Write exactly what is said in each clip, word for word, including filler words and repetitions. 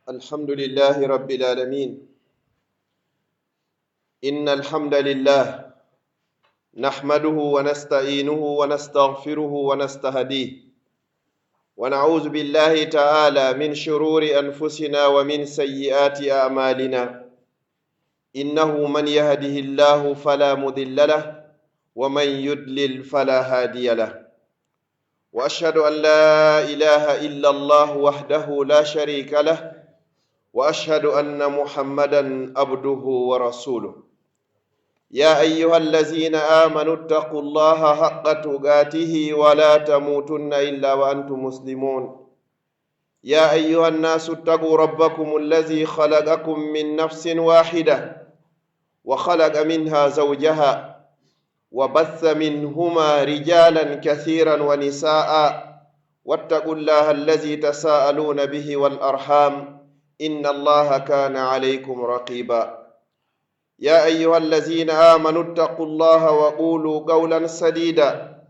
الحمد لله رب العالمين. إن الحمد لله نحمده ونستعينه ونستغفره ونستهديه، ونعوذ بالله تعالى من شرور أنفسنا ومن سيئات أعمالنا. إنه من يهده الله فلا مضل له، ومن يضلل فلا هادي له. وأشهد أن لا إله إلا الله وحده لا شريك له، وأشهد أن محمدا عبده ورسوله. يا أيها الذين آمنوا اتقوا الله حق تقاته ولا تموتن إلا وأنتم مسلمون. يا أيها الناس اتقوا ربكم الذي خلقكم من نفس واحدة وخلق منها زوجها وبث منهما رجالا كثيرا ونساء واتقوا الله الذي تساءلون به والأرحام إن الله كان عليكم رقيبا. يا أيها الذين آمنوا اتقوا الله وقولوا قولا سديدا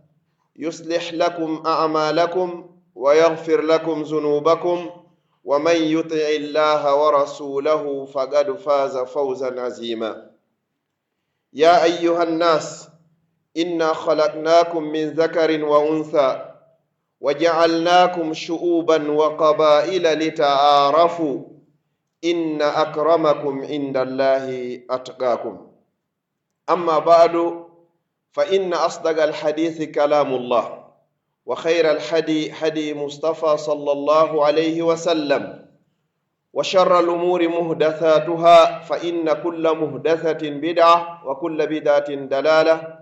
يصلح لكم أعمالكم ويغفر لكم ذنوبكم ومن يطع الله ورسوله فقد فاز فوزا عظيما. يا أيها الناس إنا خلقناكم من ذكر وأنثى وجعلناكم شعوبا وقبائل لتعارفوا إن أكرمكم عند الله أتقاكم. أما بعد، فإن أصدق الحديث كلام الله، وخير الهدي هدي مصطفى صلى الله عليه وسلم، وشر الأمور محدثاتها، فإن كل محدثة بدعة، وكل بدعة ضلالة،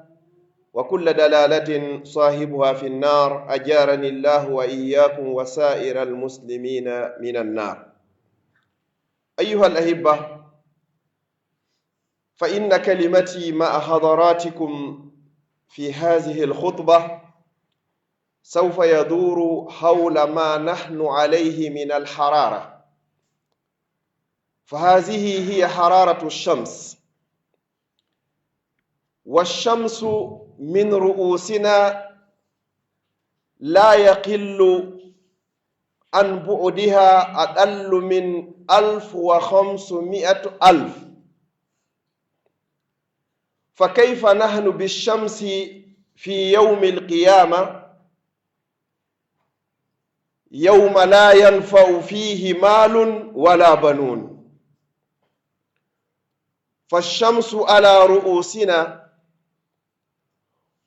وكل ضلالة صاحبها في النار، أجارني الله وإياكم وسائر المسلمين من النار. أيها الأحبة، فإن كلمتي مع حضراتكم في هذه الخطبة سوف يدور حول ما نحن عليه من الحرارة، فهذه هي حرارة الشمس، والشمس من رؤوسنا لا يقل عن بعدها أقل من ألف وخمسمائة ألف، فكيف نحن بالشمس في يوم القيامة يوم لا ينفع فيه مال ولا بنون، فالشمس على رؤوسنا،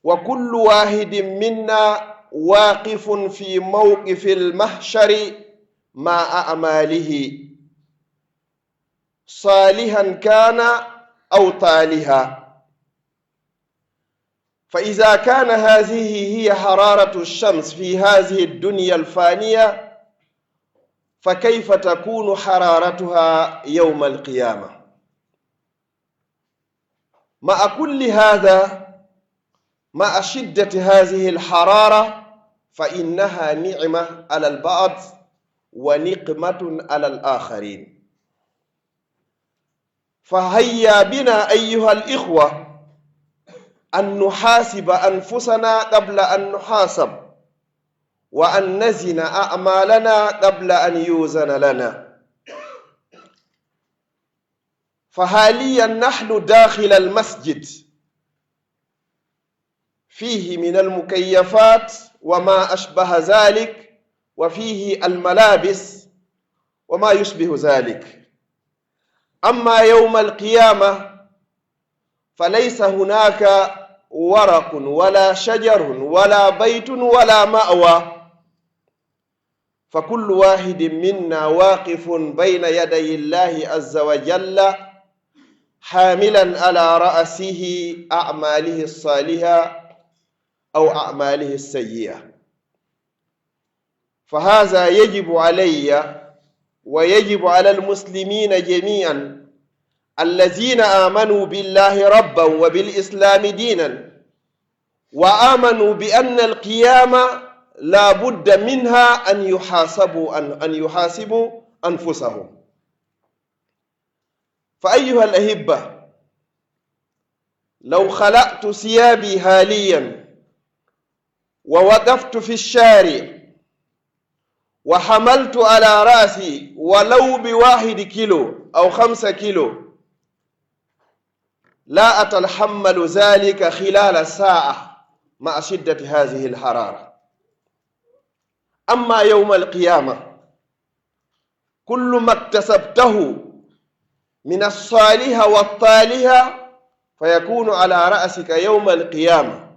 وكل واحد منا واقف في موقف المحشر مع أعماله، صالحا كان أو طالحا. فإذا كان هذه هي حرارة الشمس في هذه الدنيا الفانية، فكيف تكون حرارتها يوم القيامة؟ مع كل هذا، مع شدة هذه الحرارة، فإنها نعمة على البعض ونقمة على الآخرين. فهيا بنا أيها الإخوة أن نحاسب أنفسنا قبل أن نحاسب، وأن نزن أعمالنا قبل أن يوزن لنا. فحاليا نحن داخل المسجد، فيه من المكيفات وما أشبه ذلك، وفيه الملابس وما يشبه ذلك. أما يوم القيامة فليس هناك ورق ولا شجر ولا بيت ولا مأوى، فكل واحد منا واقف بين يدي الله عز وجل حاملا على رأسه أعماله الصالحة أو أعماله السيئة. فهذا يجب علي ويجب على المسلمين جميعا الذين آمنوا بالله ربا وبالإسلام دينا، وآمنوا بأن القيامة لا بد منها أن يحاسبوا، أن، أن يحاسبوا أنفسهم. فأيها الأحبة، لو خلعت ثيابي حاليا ووقفت في الشارع وحملت على رأسي ولو بواحد كيلو أو خمسة كيلو، لا أتحمل ذلك خلال ساعة مع شدة هذه الحرارة. أما يوم القيامة، كل ما اكتسبته من الصالحة والطالحة فيكون على رأسك يوم القيامة.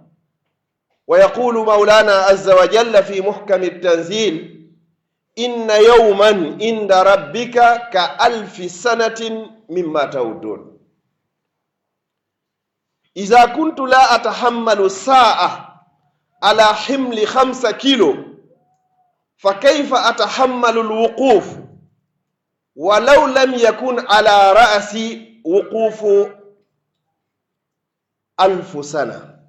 ويقول مولانا عز وجل في محكم التنزيل: إن يوما عند ربك كألف سنة مما تعدون. إذا كنت لا أتحمل ساعة على حمل خمسة كيلو، فكيف أتحمل الوقوف ولو لم يكن على رأسي وقوف ألف سنة؟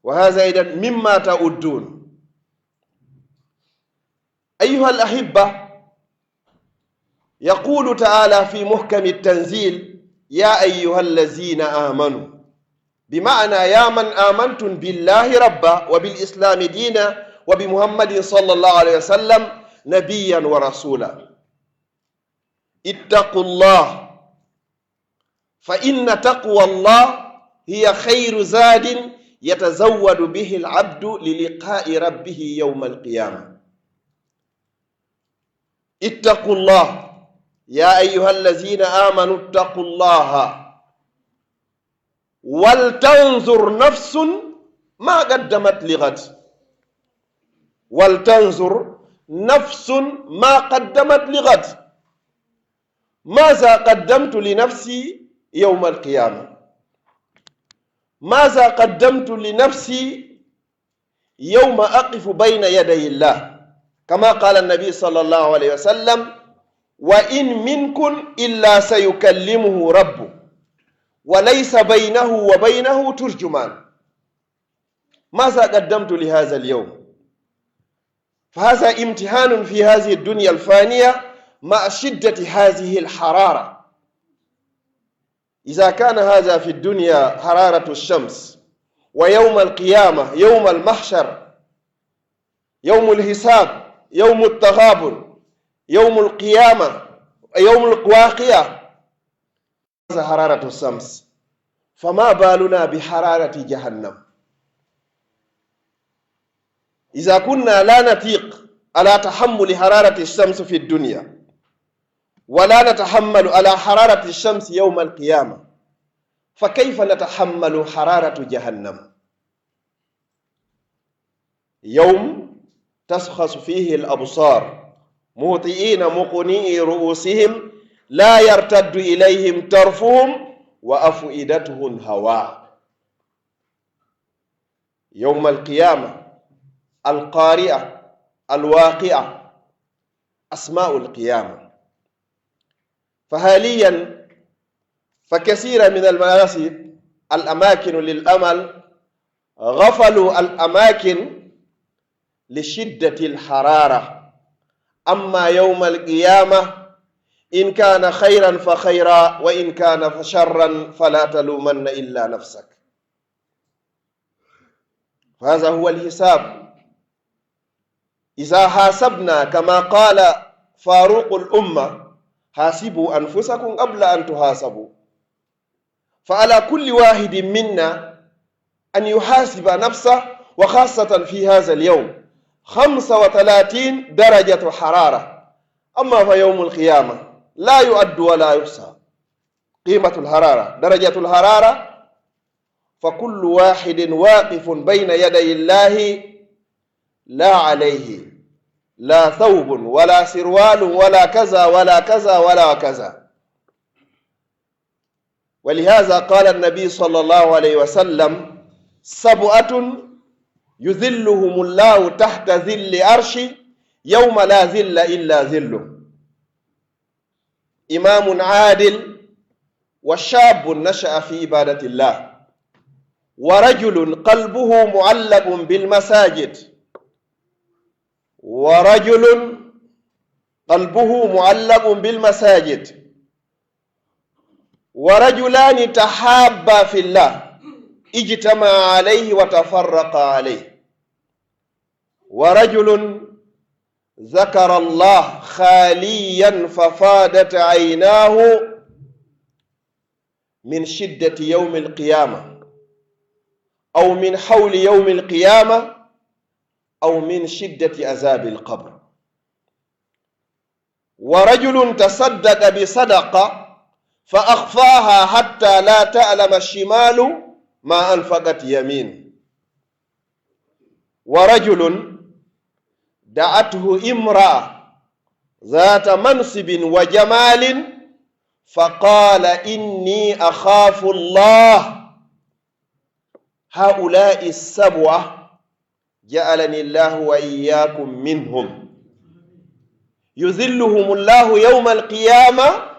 وهذا أيضا مما تعدون. أيها الأحبة، يقول تعالى في محكم التنزيل: يا أيها الذين آمنوا، بمعنى يا من آمنتم بالله ربا وبالإسلام دينا وبمحمد صلى الله عليه وسلم نبيا ورسولا، اتقوا الله، فإن تقوى الله هي خير زاد يتزود به العبد للقاء ربه يوم القيامة. اتقوا الله، يا أيها الذين آمنوا اتقوا الله، ولتنظر نفس ما قدمت لغد، ولتنظر نفس ما قدمت لغد. ماذا قدمت لنفسي يوم القيامة؟ ماذا قدمت لنفسي يوم أقف بين يدي الله؟ كما قال النبي صلى الله عليه وسلم: وإن منكم إلا سيكلمه ربه وليس بينه وبينه ترجمان. ماذا قدمت لهذا اليوم؟ فهذا امتحان في هذه الدنيا الفانية مع شدة هذه الحرارة. إذا كان هذا في الدنيا حرارة الشمس، ويوم القيامة، يوم المحشر، يوم الحساب، يوم التغابن، يوم القيامة، يوم الواقعة، حرارة الشمس، فما بالنا بحرارة جهنم؟ إذا كنا لا نطيق على تحمل حرارة الشمس في الدنيا، ولا نتحمل على حرارة الشمس يوم القيامة، فكيف نتحمل حرارة جهنم؟ يوم تشخص فيه الأبصار مهطعين مقنعي رؤوسهم لا يرتد إليهم طرفهم وأفئدتهم هواء. يوم القيامة، القارعة، الواقعة، أسماء القيامة. فحاليا فكثيرا من المناسك، الأماكن للعمل، غفلوا الأماكن لشدة الحرارة. أما يوم القيامة، إن كان خيرا فخيرا، وإن كان شرا فلا تلومن إلا نفسك. فهذا هو الحساب. إذا حاسبنا كما قال فاروق الأمة: حاسبوا أنفسكم قبل أن تحاسبوا. فعلى كل واحد منا أن يحاسب نفسه، وخاصة في هذا اليوم، خمسة وثلاثين درجة حرارة. أما فيوم القيامة لا يعد ولا يحصى. قيمة الحرارة، درجة الحرارة، فكل واحد واقف بين يدي الله لا عليه لا ثوب ولا سروال ولا كذا ولا كذا ولا كذا. ولهذا قال النبي صلى الله عليه وسلم: سبعة يظلهم الله تحت ظل عرشه يوم لا ظل إلا ظله. إمام عادل، وشاب نشأ في عبادة الله، ورجل قلبه معلق بالمساجد، ورجل قلبه معلق بالمساجد، ورجلان تحابا في الله اجتمعا عليه وتفرقا عليه، ورجل ذكر الله خاليا ففاضت عيناه من شدة يوم القيامة، أو من هول يوم القيامة، أو من شدة عذاب القبر. ورجل تصدق بصدقة فأخفاها حتى لا تعلم شماله ما أنفقت يمينه. ورجل دعته امرأة ذات منصب وجمال فقال: إني أخاف الله. هؤلاء السبعة جعلني الله وإياكم منهم. يظلهم الله يوم القيامة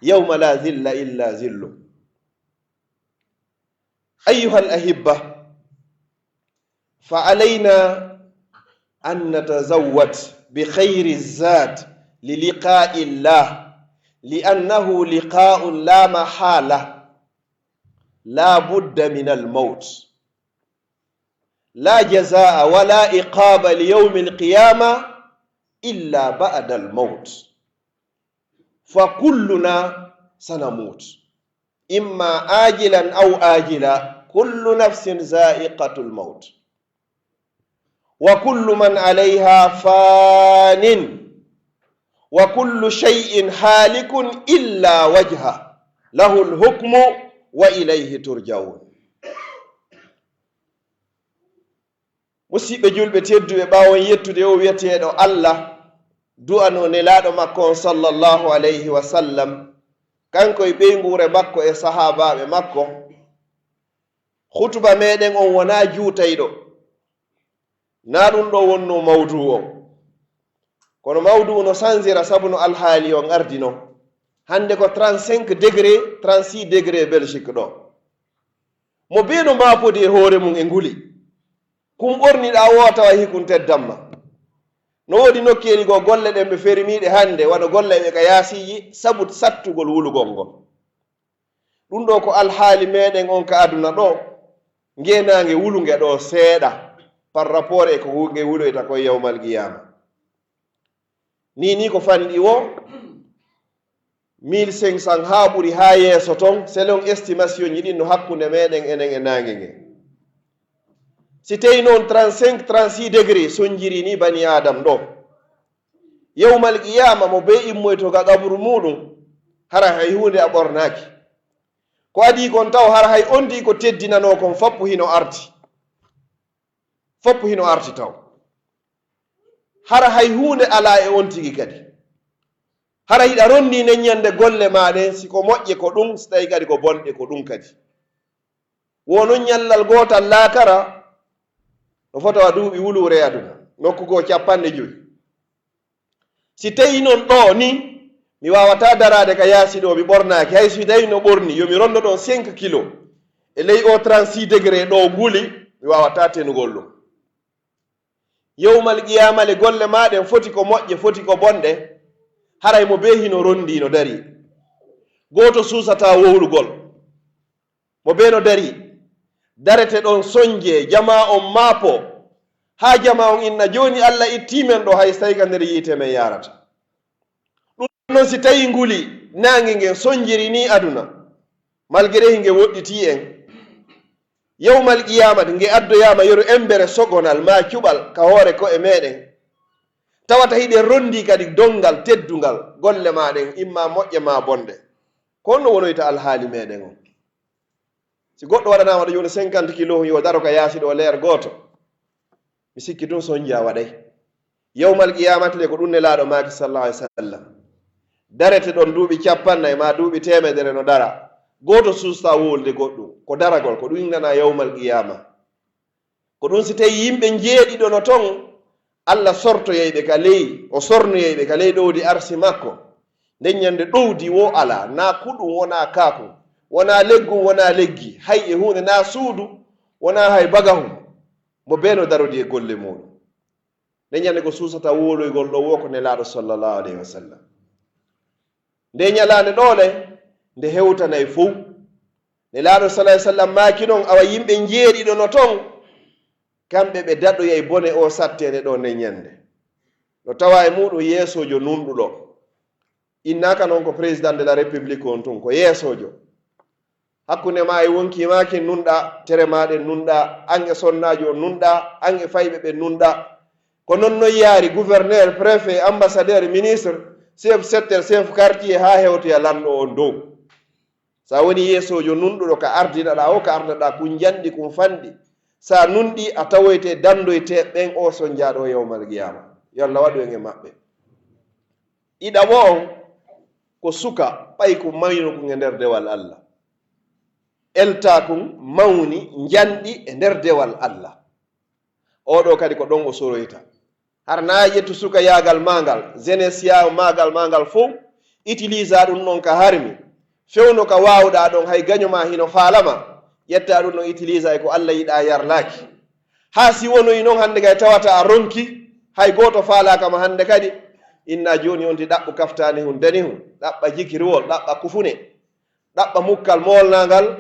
يوم لا ظل إلا ظله. أيها الأحبة، فعلينا أن نتزود بخير الزاد للقاء الله، لأنه لقاء لا محالة، لا بد من الموت، لا جزاء ولا عقاب ليوم القيامة إلا بعد الموت، فكلنا سنموت. إما عاجلا أو آجلا، كل نفس ذائقة الموت، وكل من عليها فان، وكل شيء هالك إلا وجهه، له الحكم وإليه ترجعون. Musiɓɓe julɓe tedduɓe, ɓaawo on yettude o wi'eteeɗo Allah, du'ano Nelaaɗo makko on, sallallahu alayhi wa sallam, kanko e ɓeynguure makko e sahaabaaɓe makko, hutuba meɗen on wonaa juutayɗo. Naa ɗun ɗoo wonnoo mawduu on. Kono mawduu no sanjira sabu no alhaali on ardi non. Hannde ko trente-cinq degré, trente-six degré Belgique ɗoo. Mo bee no maapodi e hoore mun e nguli. Kun ɓorniɗaa woo tawa hikun teddamma. No woodi nokkeeli goo golle ɗen ɓe fermiiɗe hannde, wano golle ɓe ka yaasiiji sabu sattugol wulugol ngol. Ɗun ɗoo ko alhaali meɗen on ka aduna ɗoo, ngee naange wulunge ɗoo seeɗa par rapport e ko nge wuloyta kon yawmal qiyaama. Nii nii ko fanɗi woo, mille cinq cents haa ɓuri haa yeeso ton, selon estimationji ɗin no hakkunde meɗen enen e naange ngen. Si tawii non trente-cinq, trente-six degré sonjiri nii banii Aadam ɗoo, yawmal qiyaama mo bee immoytoo ka qaburu muuɗum, hara hay huunde a ɓornaaki. Ko adii kon taw hara hay on tigi ko teddinanoo kon foppu hino arti. Foppu hino arti taw. Hara hay huunde alaa e on tigi kadi. Hara hiɗa rondii nden ɲande golle maa ɗen, si ko moƴƴe ko ɗum, si tawii kadi ko bonɗe ko ɗum kadi. Wo non ɲallal gootal laakara, no fota wa duuɓi wuluure e aduna, nokku goo cappanɗe jowi. Si tawii non ɗoo nii, mi waawataa daraade ka yaasi ɗoo, mi ɓornaaki, hay si tawii no ɓorni, yo mi ronndo ɗon cinq kilo. E ley oo trente-six degré ɗoo nguli, mi waawataa tenugol ɗum. Yawmal qiyaama le golle maa ɗen foti ko moƴƴe, foti ko bonɗe, haray mo bee hino ronndii no darii. Gooto suusataa wowlugol. Mo bee no darii. Darete ɗon sonjee, jamaa on maapoo. Haa jamaa on inna, "Jooni Alla ittii men ɗoo, hay si tawii ka nder yiite men yaarata." Ɗun non si tawii nguli naange ngen sonjiri nii aduna, malgré hinge woɗɗitii en, yawmal qiyaamati nge addoyaama yeru embere sogonal maa cuɓal ka hoore ko'e meɗen, tawata hiɗen ronndii kadi donngal teddungal golle maa ɗen, imma moƴƴe maa bonɗe. Ko honno wonoyta alhaali meɗen on? Si goɗɗo waɗanaama ɗo jooni cinquante kilos, yo daro ka yaasi ɗoo leer gooto, mi sikki tun sonjaa waɗay. Yawmal qiyaamati le, ko ɗun Nelaaɗo maaki, sallallahu alaihi wasallam. Darete ɗon duuɓi cappanɗe nayi maa duuɓi teemedere no dara. Gooto suusataa wowlude goɗɗun. Ko daragol, ko ɗun innanaa yawmal qiyaama. Ko ɗun si tawii yimɓe njeeɗiɗo no ton, Alla sortoyay ɓe ka ley, o sornoyay ɓe ka ley ɗowdi arsi makko. Nden ɲande ɗowdi woo alaa, naa kuɗun wonaa kaakun, wonaa leggun wonaa leggi, hay e huunde naa suudu, wonaa hay bagahun. Mo bee no darodii e golle muuɗun. Nden ɲande ko suusata wowloygol ɗoo woo ko Nelaaɗo sallallahu alayhi wa sallam. Nde ɲalaande ɗoo le, nde hewtanay fow. Nelaaɗo, sallallahu alaihi wasallam, maaki non, awa yimɓe njeeɗiɗo no ton, kamɓe ɓe daɗoyay bone oo satteende ɗoo nden ɲande. No tawa e muɗum yeesoojo nunɗuɗo. Innaaka non ko président de la république on tun, ko yeesoojo. Hakkunde maa e wonkii maa kin nunɗaa, tere maa ɗen nunɗaa, an e sonnaajo on nunɗaa, an e fayɓe ɓen nunɗaa. Ko non non yaari gouverneur, préfet, ambassadeur, ministre, chef secteur, chef quartier, haa hewtoya lanɗo on dow. Sa woni yeesoojo nunɗuɗo ka ardinaɗaa o, ka ardaɗaa kun janɗi, kun fanɗi. Sa nunɗii, a tawoyte dandoyte ɓen o sonjaaɗo o yawmal qiyaama. Yo Allah waɗu en e maɓɓe. Ɗiɗaɓo on ko suka, ɓay kun mawni kun e nder dewal Allah. Eltaa kun mawni, njanɗi e nder dewal Allah. Oo ɗoo kadi ko ɗon o soroyta. Hara na ƴettu sukayaagal maa ngal, jeunesse maagal maa ngal fow, utilisa ɗun ɗon ka harmi. Fewndo ka waawuɗaa ɗon, hay gaɲo maa hino faala ma, ƴettaa ɗun ɗon utilisa e ko Allah yiɗaa yarlaaki. Haa si wonoyi non hande kay tawata a ronki, hay gooto faalaaka ma hande kadi, inna jooni on ti ɗaɓɓu kaftaanihun danihun, ɗaɓɓa jikiruwol, ɗaɓɓa kufune, ɗaɓɓa mukkal moolnangal,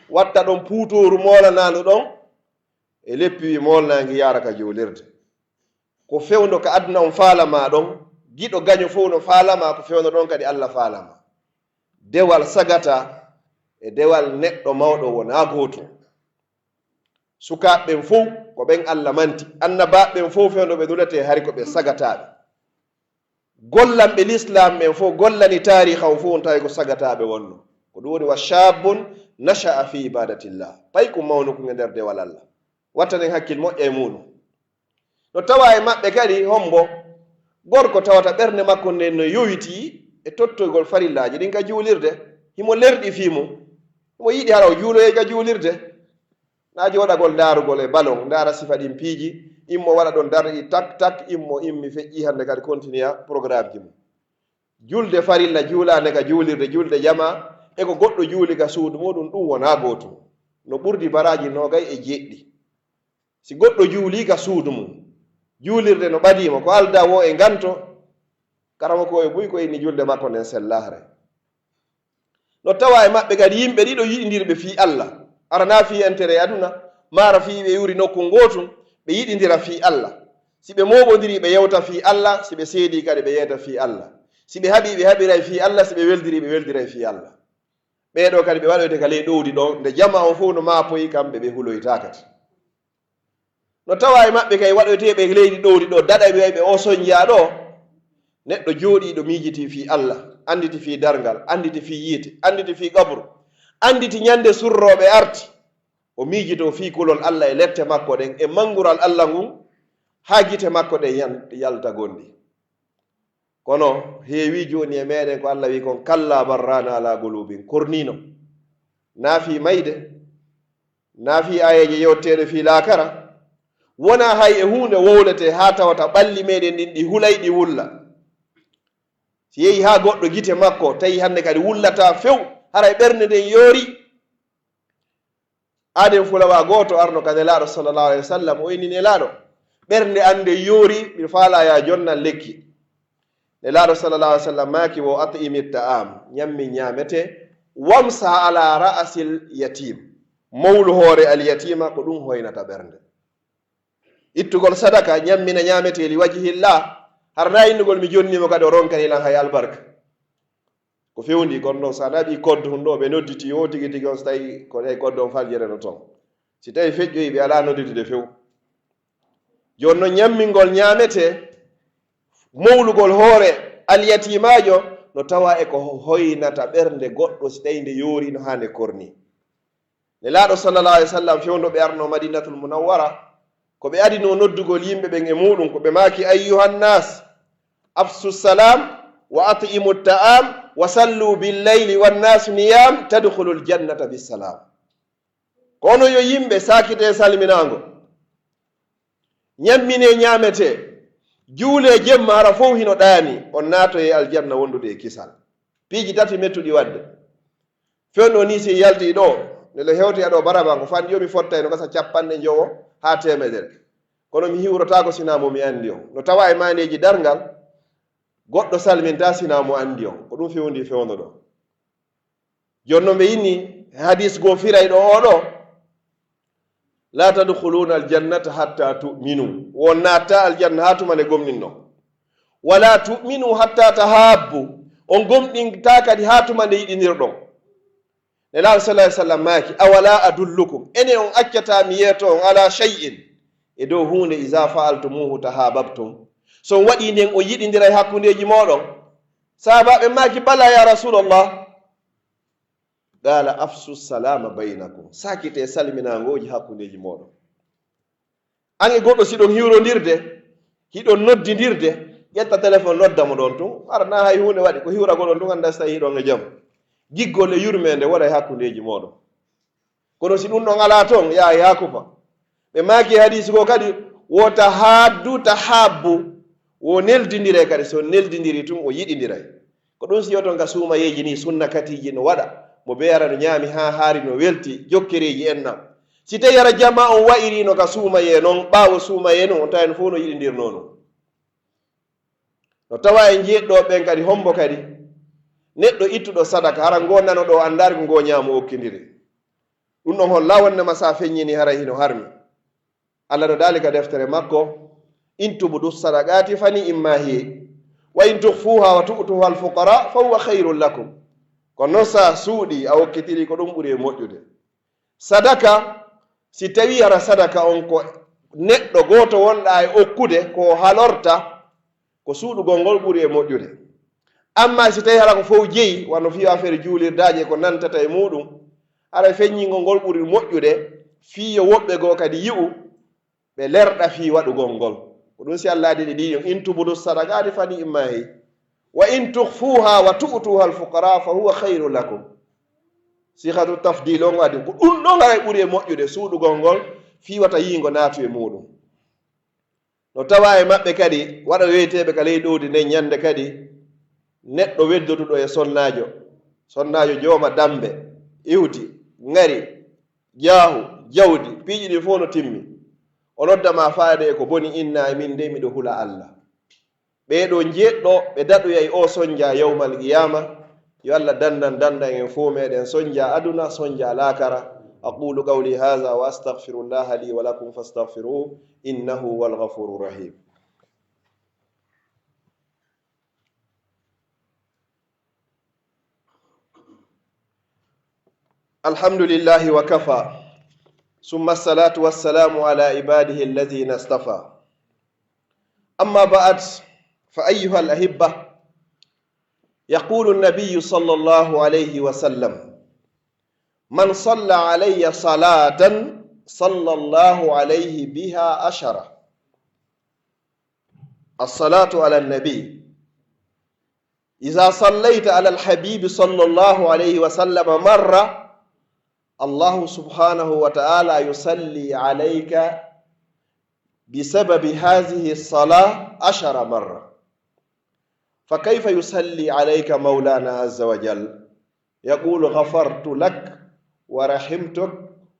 watta ɗon puutooru moolanaandu ɗon, e leppi moolnaangi yaara ka juulirde. Ko fewndo ka aduna on faala ma ɗon, giɗo gaɲo fow no faala ma, ko fewndo ɗon kadi Allah faala ma. Dewal sagata e dewal neɗɗo mawɗo wonaa gootum. Sukaaɓe ɓen fow ko ɓen Allah manti, annabaaɓe ɓen fow fewndo ɓe duletee hari ko ɓe sagataaɓe. Gollanɓe lislaam ɓen fow, gollani taariika on fow, on tawi ko sagataaɓe wonno. Ko ɗum woni wa shabbun nasha'a fi ibadatillah. Pay ko mawnu kun e nder dewal Allah. Wattanen hakkil moƴƴa e muɗum. No tawa e maɓɓe kadi hombo gorko tawata ɓernde makko nden no yowitii e tottoygol farillaaji ɗin ka juulirde. Himo lerɗi fii mum. Himo yiɗi hara o juuloyay ka juulirde. Naa jooɗagol ndaarugol e balon, ndaara sifa ɗin piiji, immo waɗa ɗon darɗi tak, tak, immo immi feƴƴii hannde kadi kontinuya programmeji mum. Julde farilla juulaande ka juulirde, julde jamaa, e ko goɗɗo juuli ka suudu muuɗum, ɗum wonaa gootum. No ɓurdi baraaji noogay e jeeɗiɗi. Si goɗɗo juulii ka suudu mum, juulirde no ɓadii mo, ko aldaa woo e nganto, karamokooɓe buy ko inni julde makko nden sellaare. No tawa e maɓɓe kadi yimɓe ɗiɗo yiɗindirɓe fii Allah, aranaa fii entere aduna, maara fii ɓe iwri nokku ngootun, ɓe yiɗindira fii Allah. Si ɓe mooɓondirii, ɓe yewta fii Allah, si ɓe seedii kadi, ɓe yeeta fii Allah. Si ɓe haɓii, ɓe haɓiray fii Allah, si ɓe weldirii, ɓe weldiray fii Allah. Ɓee ɗoo kadi ɓe waɗoyte ka ley ɗowdi ɗoo, nde jamaa on fow no maapoyi, kamɓe ɓe huloytaa kadi. No tawa e maɓɓe kay waɗoyteeɓe e leydi ɗowdi ɗoo, daɗayɓe o sonjaa ɗoo, neɗɗo jooɗiiɗo miijitii fii Allah, annditi fii darngal, annditi fii yiite, annditi fii qabru, annditi ɲande surrooɓe arti, o miijitoo fii kulol Allah e lette makko ɗen, e manngural Allah ngun, haa gite makko ɗen yan-, yalta gonɗi. Kono heewii jooni e meeɗen ko Allah wi'i kon, "Kallaa bal raana alaa quluubihim." Korniino. Naa fii mayde, naa fii aayeeje yewteteeɗe fii laakara. Wonaa hay e huunde wowletee haa tawata ɓalli meeɗen ɗin ɗi hulay, ɗi wulla. Si yehi haa goɗɗo gite makko, tawi hannde kadi wullataa few, haray ɓernde nden yoori. Aaden fulawaa gooto arno ka Nelaaɗo sallallahu alayhi wa sallam, o inni, "Nelaaɗo, ɓernde an nden yoori, miɗo faalaa yo a jonnan lekki." Nelaaɗo sallallahu alayhi wa sallam maaki, "Wa at'imi ta'am, ɲammin ɲaametee, wamsah ala ra'sil yatim, mowlu hoore al yatiima, ko ɗum hoynata ɓernde." Ittugol sadaka, ɲammina ɲaametee li wajhillah, hara naa innugol mi jonnii mo kadi o ronkanii lan hay albarka. Ko fewndi kon ɗon, so a naɓii koddu hun ɗoo, ɓe nodditii oo tigi tigi on, so tawii ko ɗay koddu on faljere no ton. Si tawii feƴƴoyi, ɓe alaa nodditude few. Jooni non, ɲammingol ɲaametee, mowlugol hoore alyatiimaajo, no tawaa e ko hoynata ɓernde goɗɗo, si tawii nde yoori no haa nde kornii. Nelaaɗo sallallahu alayhi wa sallam, fewndo ɓe arnoo Madinatul Munawwara, ko ɓe adinoo noddugol yimɓe ɓen e muuɗum, ko ɓe maaki, "Ayyuhan nas, afsu salam, wa at'imu ta'am, wa sallu bil layli wan nasu niyam, tadkhulul jannata bis salam." Ko onon yo yimɓe, saakitee salminaango, ɲamminee ɲaametee, juulee jemma hara fow hino ɗaanii, on naatoyee aljanna wondude e kisal. Piiji tati mettuɗi waɗde. Fewndo nii si yaltii ɗoo, nde le hewtoya ɗoo baraba, ko fanɗi yo mi fottay no gasa capanɗe njowo haa teemedere. Kono mi hiwrotaako sinaa mo mi anndi on. No tawaa e maaneeji darngal, goɗɗo salmintaa sinaa mo anndi on. Ko ɗum fewndii fewndo ɗoo. Jooni non ɓe inni, hadis goo firay ɗoo oo ɗoo, "La tadkhuluna aljannata hatta tu'minu." Won naatta aljanna haa tuma nde gomnin non. Wala tu'minu hatta tahabbu. On gomɗintaa kadi haa tuma nde yiɗindirɗon. Nelaaɗo sallallahu alaihi wasallam maaki, "Awala adullukum, ene on accataa mi yeeto on ala shay'in, e dow huunde, iza fa'altumuhu tahabbtum, so on waɗii nden on yiɗindiray hakkundeeji mooɗon?" Sahaabaaɓe maaki, "Bala ya Rasulallah." Qala, "Afshu salama baynakum, sakitee salminaangooji hakkundeeji mooɗon." An e goɗɗo, si ɗon hiwrondirde, hiɗon noddindirde, ƴetta telefon, nodda mo ɗon tun. Hara na hay huunde waɗi, ko hiwragoɗon tun, anndaa si tawii hiɗon e jam. Giggol e yurmeende waɗa e hakkundeeji mooɗon. Kono si ɗun ɗon alaa ton, yaa yaakufa. Ɓe maaki e hadiisi goo kadi, "Wo tahaaddu tahaabbu." Wo neldindire kadi, si on neldindiri tun, o yiɗindiray. Ko ɗun si yoton ka suumayeeji ni, sunna katiiji no waɗa, mo bee hara no ɲaami haa haari no welti, jokkereeji enna. Si tawii hara jamaa on wa'iriino ka suumayee non, ɓaawo suumayee non, on taway no fow no yiɗindirnoo non. No tawaa e jeeɗiɗo ɓen kadi, hombo kadi? Neɗɗo ittuɗo sadaka, hara ngoo nano ɗoo anndaali ko ngoo ɲaamo okkindiri. Ɗun ɗon holla wonnde ma sa feɲɲini hara hino harmi. Alla no daali ka deftere makko, "In tubdu sadaqati fa ni'imma hiya, wa in tukhfuha wa tu'tuha al-fuqara fa huwa khayrun lakum." Kono non sa suuɗii, a okkitiri, ko ɗun ɓuri e moƴƴude. Sadaka, si tawii hara sadaka on ko neɗɗo gooto wonɗaa e okkude, ko o halorta, ko suuɗugol ngol ɓuri e moƴƴude. Ammaa si tawii hara ko fow jeyi, wano fii affaire juulirdaaji e ko nantata e muuɗun, haray feɲɲingol ngol ɓuri moƴƴude, fii yo woɓɓe goo kadi yi'u, ɓe lerɗa fii waɗugol ngol. Ko ɗun si Alla adii ɗi ɗiɗi, "In tubdu sadaqati fa ni'imma hiya, wa in tukhfuha wa tu'tuha al-fuqara fa huwa khayrun lakum." Sighatu tafdil on adii, ko ɗun ɗon haray ɓuri e moƴƴude, suuɗugol ngol fii wata yiingo naatu e muuɗun. No tawaa e maɓɓe kadi, waɗa weeteeɓe ka ley ɗowdi nden ɲande kadi, neɗɗo weddoduɗo e sonnaajo, sonnaajo jooma dambe, iwdi, ŋari, jaahu, jawdi, piiji ɗin fow no timmi. O nodda ma faade e ko boni, inna e min dey miɗo hula Alla. Ɓee ɗoo jeeɗiɗo, ɓe daɗoyay oo sonnja yawmal qiyaama, Yo Alla danndan, danndan en fow meɗen sonnja aduna, sonnja laakara. أقول قولي هذا وأستغفر الله لي ولكم فاستغفروه إنه هو الغفور الرحيم. الحمد لله وكفى، ثم الصلاة والسلام على عباده الذين اصطفى. أما بعد، فأيها الأحبة، يقول النبي صلى الله عليه وسلم: "من صلى علي صلاة صلى الله عليه بها عشرة". الصلاة على النبي. إذا صليت على الحبيب صلى الله عليه وسلم مرة، الله سبحانه وتعالى يصلي عليك بسبب هذه الصلاة عشر مرة. فكيف يصلي عليك مولانا عز وجل؟ يقول: "غفرت لك ورحمتك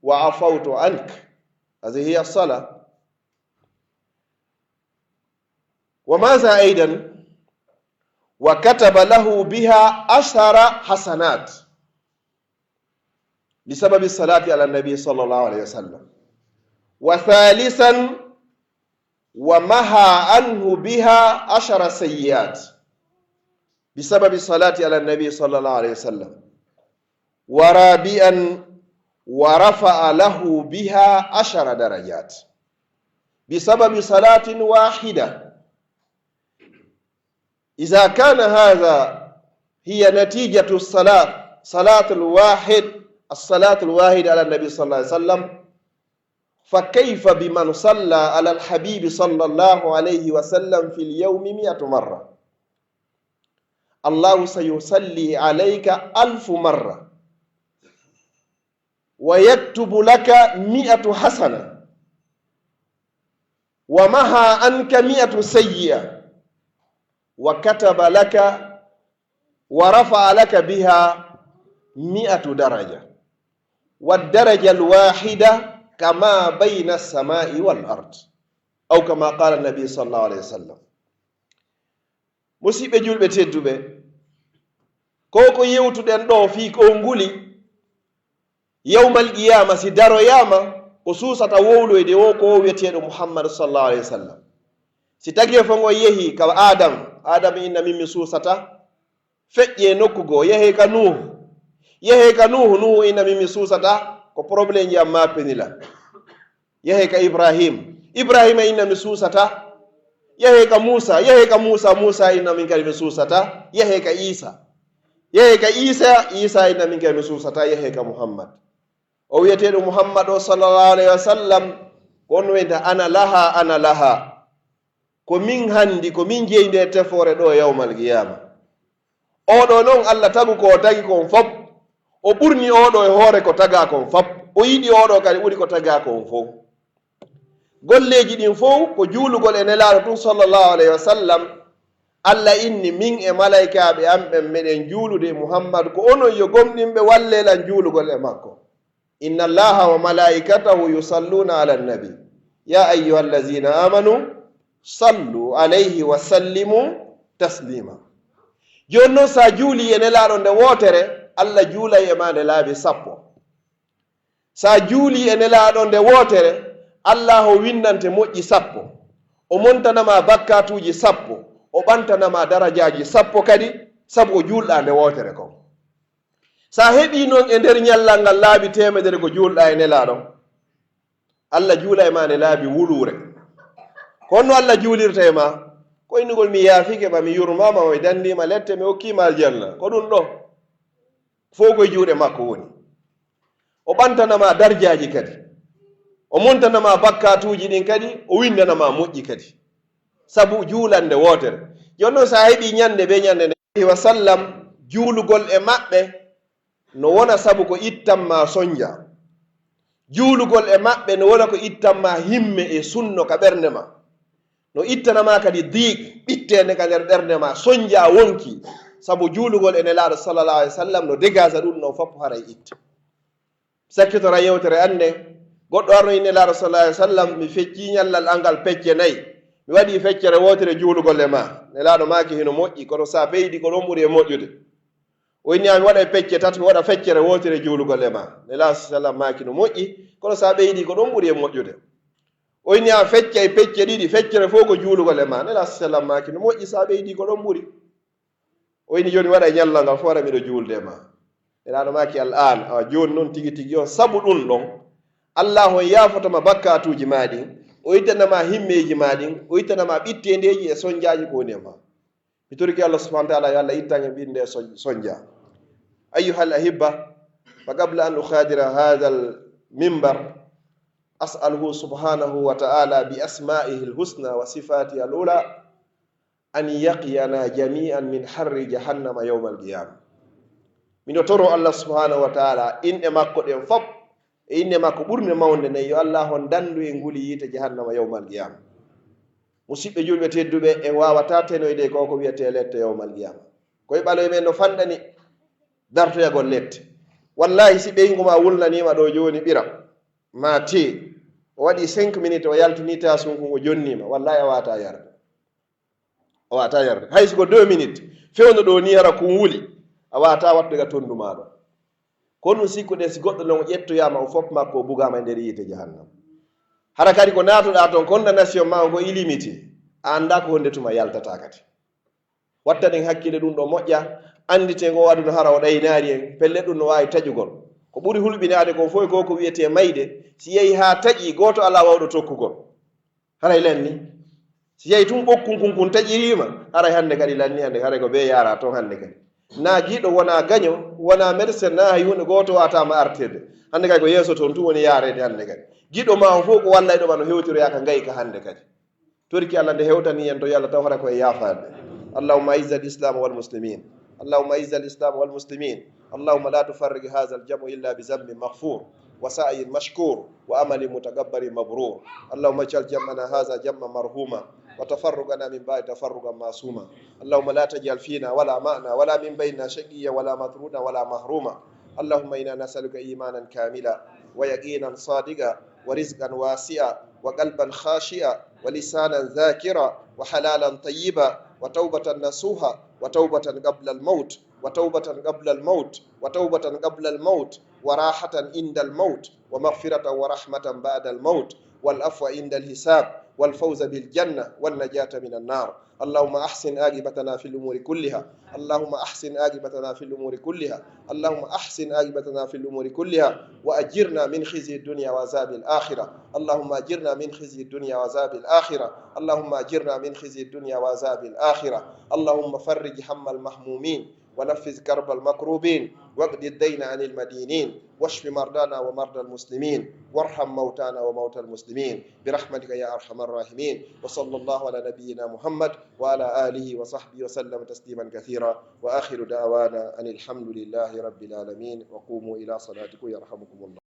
وعفوت عنك". هذه هي الصلاة. وماذا أيضا؟ وكتب له بها عشر حسنات بسبب الصلاة على النبي صلى الله عليه وسلم. وثالثا، ومحى عنه بها عشر سيئات بسبب الصلاة على النبي صلى الله عليه وسلم. ورابعا، ورفع له بها عشر درجات بسبب صلاة واحدة. إذا كان هذا هي نتيجة الصلاة، صلاة الواحد، الصلاة الواحدة على النبي صلى الله عليه وسلم، فكيف بمن صلى على الحبيب صلى الله عليه وسلم في اليوم مئة مرة؟ الله سيصلي عليك ألف مرة، ويكتب لك مئة حسنة، ومحى عنك مئة سيئة، وكتب لك ورفع لك بها مئة درجة، والدرجة الواحدة كما بين السماء والأرض، أو كما قال النبي صلى الله عليه وسلم. Musiɓɓe julɓe tedduɓe, ko ko yewtuɗen ɗoo fii ko nguli, yawmal qiyaama si daroyaama, ko suusata wowloyde woo ko o wi'eteeɗo Muhammadu sallallahu alayhi wa sallam. Si tageefo ngon yehii ka Aadam Aadama inna min mi suusata. Feƴƴee nokku goo, yehee ka Nuuhu. Yehee ka Nuuhu, Nuuhu inna min mi suusata. Ko problème ji am maa penila. Yehee ka Ibrahim. Ibrahima inna mi suusata. Yehee ka Muusa. Yehee ka Muusa. Muusa inna min kadi mi suusata. Yehee ka Iisa. Yehee ka Iisa. Iisa inna min kadi mi suusata. Yehee ka Muhammad. O wi'eteeɗo Muhammad o sallallahu alayhi wa sallam, ko on wiyata, "Ana laha, ana laha." Ko min handi, ko min jeyi nde tefoore ɗo yawmal qiyaama. Oo ɗoo non, Alla tagu ko o tagi kon fop. O ɓurni oo ɗoo e hoore ko tagaa kon fop. O yiɗi oo ɗoo kadi ɓuri ko tagaa kon fow. Golleeji ɗin fow ko juulugol e Nelaaɗo tun, sallallahu alayhi wa sallam. Alla inni, "Min e malaykaaɓe an ɓen, meɗen juulude e Muhammad. Ko onon yo gomɗinɓe, wallee lan juulugol e makko." "Inna Allaha wa malaikatahu yusalluna ala nabi. Ya ayyuha allazina amanu sallu alayhi wa sallimu taslima." Jooni non, sa juuli e Nelaaɗo nde wootere, Alla juulay e maa nde laabi sappo. Sa juuli e Nelaaɗo nde wootere, Alla o windante moƴƴi sappo. O montana ma bakkaatuuji sappo. O ɓantana ma darajaaji sappo kadi, sabu o juulɗaa nde wootere kon. Sa heɓii non e nder ñallal ngal laabi teemedere ko juulɗaa e Nelaaɗo, Alla juula e maa nde laabi wuluure. Ko honno Alla juulirta e maa? Ko innugol, "Mi yaafike ma, mi yurmaama ma, mi danndii ma lette, mi okkii ma aljanna." Ko ɗun ɗoo. Fow ko e juuɗe makko woni. O ɓantana ma darjaaji kadi. O montana ma bakkaatuuji ɗin kadi, o windana ma moƴƴi kadi. Sabu juulannde wootere. Jooni non, sa heɓii ñannde bee ñannde nde, alayhi wa sallam, juulugol e maɓɓe no wona sabu ko ittan ma sonja. Juulugol e maɓɓe no wona ko ittan ma himme e sunno ka ɓernde ma. No ittana ma kadi diiq, ɓitteende ka nder ɓernde ma, sonja wonki. Sabu juulugol e Nelaaɗo sallallahu alayhi wa sallam no dégagea ɗun ɗon fow haray itte. Sakkitoraa yewtere an nden, goɗɗo arno e Nelaaɗo sallallahu alayhi wa sallam, "Mi feccii ñallal an ngal pecce nay. Mi waɗii feccere wootere juulugol e maa." Nelaaɗo maaki, "Hino moƴƴi, kono sa ɓeydii ko ɗon ɓuri e moƴƴude." O inni, "A mi waɗay pecce tati, mi waɗa feccere wootere juulugol e maa." Nelaaɗo sallallahu alayhi wa sallam maaki, "No moƴƴi, kono sa ɓeydii ko ɗon ɓuri e moƴƴude." O inni, "A feccay pecce ɗiɗi, feccere fow ko juulugol e maa." Nelaaɗo sallallahu alayhi wa sallam maaki, "No moƴƴi, sa ɓeydii ko ɗon ɓuri." O inni, "Jooni mi waɗay ñallal ngal fow, hara miɗo juulde e maa." Nelaaɗo maaki, "Al-aan, awa jooni non tigi tigi on, sabu ɗun ɗon, Allaahu on yaafoto ma bakkaatuuji maa ɗin, o ittana ma himmeeji maa ɗin, o ittana ma ɓitteendeeji e sonjaaji ko woni e maa." Mi torike Allah subhanahu wa ta'ala, yo Allah ittan en ɓiɗɗe e son-, sonja. Ayyuhal ahibba, fa qabla an ukhadira hadha al-minbar, as'aluhu subhanahu wa ta'ala bi asma'ihil husna wa sifatihil ula, an yaqiyana jami'an min harri jahannama yawmal qiyama. Miɗo toro Allah subhanahu wa ta'ala, inɗe makko ɗen fow, e inɗe makko ɓurnde mawnde nden, yo Allah on dandu en nguli yiite jahannama yawmal qiyama. Musidɓe julɓe tedduɓe, en waawataa tenoyde ko ko wi'etee lette yawmal qiyama. Koy ɓaloy men no fanɗani dartoyagol lette. Wallahi, si ɓeyngu ma wulnaniima ɗo jooni ɓira, ma tee, o waɗi cinq minutes, o yaltini taasun kun, o jonniima, wallahi, a waawataa yarde. A waawataa yarde. Hay si ko deux minutes, fewndo ɗo ni hara kun wuli, a waawataa wattude ka tondu maa ɗo. Ko ɗun sikkuɗen, si goɗɗo non o ƴettoyaama, o fof makko o bugaama e nder yiite jahannam. Hara kadi ko naatuɗaa ton, condamnation maa on ko illimité, a anndaa ko honde tuma yaltataa kadi. Wattaɗen hakkille ɗun ɗo moƴƴa, annditen ko aduna hara o ɗaynaali en, pellet ɗun no waawi taƴugol. Ko ɓuri hulɓinaade kon fof ko ko wi'etee mayde, si yahii haa taƴii, gooto alaa waawɗo tokkugol. Haray lanni. Si yahii tun ɓokkun kun kun taƴiriima, haray hannde kadi lanni, hannde haray ko bee yaaraa ton hannde kadi. Naa giɗo, wonaa gaño, wonaa mersen, naa hay huunde, gooto waawataa ma artirde. Hannde kadi ko yeeso ton tun woni yaareede hannde kadi. Giɗo maa on fof ko wallayɗo ma no hewtiroyaa ka ngayi ka hannde kadi. Torki Allah nde hewtani en to, yo Allah taw hara ko e yaafaade. اللهم أعز الإسلام والمسلمين. اللهم أعز الإسلام والمسلمين. اللهم لا تفرق هذا الجمع إلا بذنب مغفور وسعي مشكور وعمل متقبل مبرور. اللهم اجعل جمعنا هذا جمعا مرحوما وتفرقنا من بعد تفرقا معصوما. اللهم لا تجعل فينا ولا معنا ولا من بيننا شقيا ولا مطرودا ولا محروما. اللهم إنا نسألك إيمانا كاملا ويقينا صادقا ورزقا واسعا وقلبا خاشعا ولسانا ذاكرا وحلالا طيبا وتوبة نصوحا وتوبة قبل الموت وتوبة قبل الموت وتوبة قبل الموت وراحة عند الموت ومغفرة ورحمة بعد الموت والعفو عند الحساب والفوز بالجنة والنجاة من النار. اللهم أحسن عاقبتنا في الأمور كلها. اللهم أحسن عاقبتنا في الأمور كلها. اللهم أحسن عاقبتنا في الأمور كلها وأجرنا من خزي الدنيا وعذاب الآخرة. اللهم أجرنا من خزي الدنيا وعذاب الآخرة. اللهم أجرنا من خزي الدنيا وعذاب الآخرة. اللهم فرج هم المهمومين ونفس كرب المكروبين، واقض الدين عن المدينين، واشف مرضانا ومرضى المسلمين، وارحم موتانا وموتى المسلمين، برحمتك يا أرحم الراحمين. وصلى الله على نبينا محمد وعلى آله وصحبه وسلم تسليما كثيرا، وآخر دعوانا أن الحمد لله رب العالمين، وقوموا إلى صلاتكم يرحمكم الله.